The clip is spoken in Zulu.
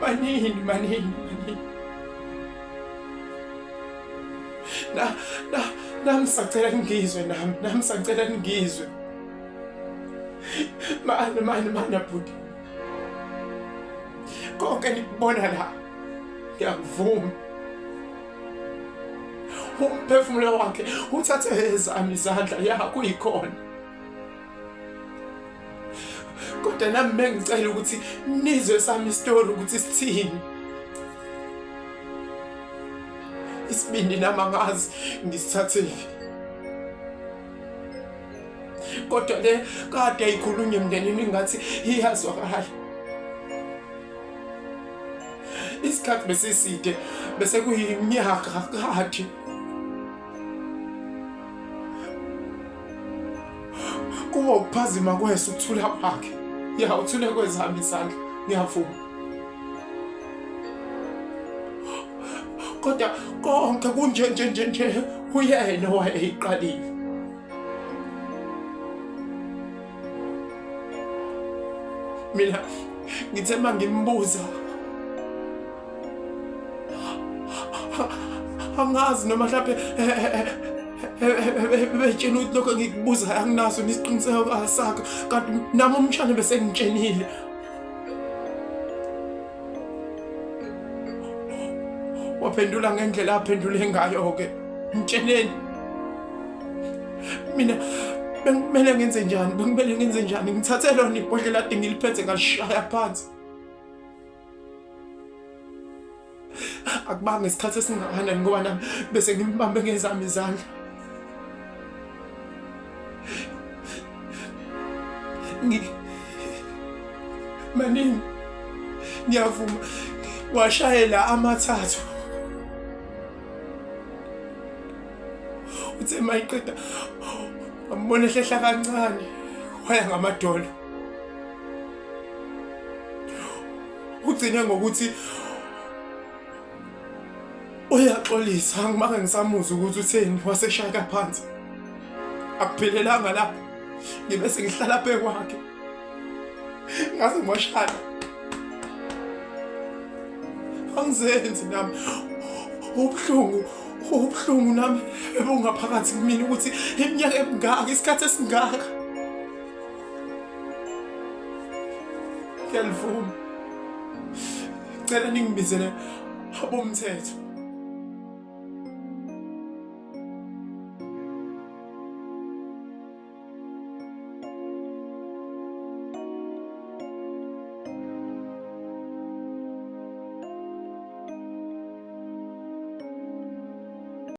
Maningi maningi maningi. Na na nami sacela ngizwe nami nami sacela ngizwe. Mani mani mani bhuti. Konke nikubona la. Ngiyakuvuma. Umphefumulo wakhe uthathe ezami izandla yakho uyikhona. Kodwa nami bengicela ukuthi nizwe sami isitori ukuthi sithini. Isibindi nami angazi ngisithathephi. Kodwa le kade ayikhulunywa emndenini ngathi iyazwakala. Isikhathi besiside bese kuyiminyaka kade. Kuba ukuphazima kweso ukuthula kwakhe. Ya uthule kwezami izandla ngiyavuma. Kodwa konke kunje nje nje nje uyena owayeyiqalile. Mina ngithe mangimbuza angazi noma mhlawumbe betshela ukuthi lokho engikubuzayo anginaso nesiqiniseko sakho kanti nami umshana bese ngitshenile waphendula ngendlela aphendule ngayo-ke mtsheneni mina bengikumele ngenze njani bengikumele ngenze njani ngithathe lona ibhodlela ade ngiliphethe ngalishaya phansi akubanga isikhathi esingakanani ngoba nami bese ngimbambe ngezami izandla maningi ngiyavuma washayela amathathu uthe mayiqeda wambona ehlehla kancane waya ngamadolo ugcine ngokuthi uyaxolisa angimange ngisamuzwa ukuthi utheni waseshaka phansi akuphelelanga lapho ngibe sengihlala phe kwakhe ngaze ngwashaya angizenzi nami ubuhlungu ubuhlungu nami ebungaphakathi kumina ukuthi iminyaka emingaka isikhathi esingaka ngiyalivuma cela ningibizele abomthetho.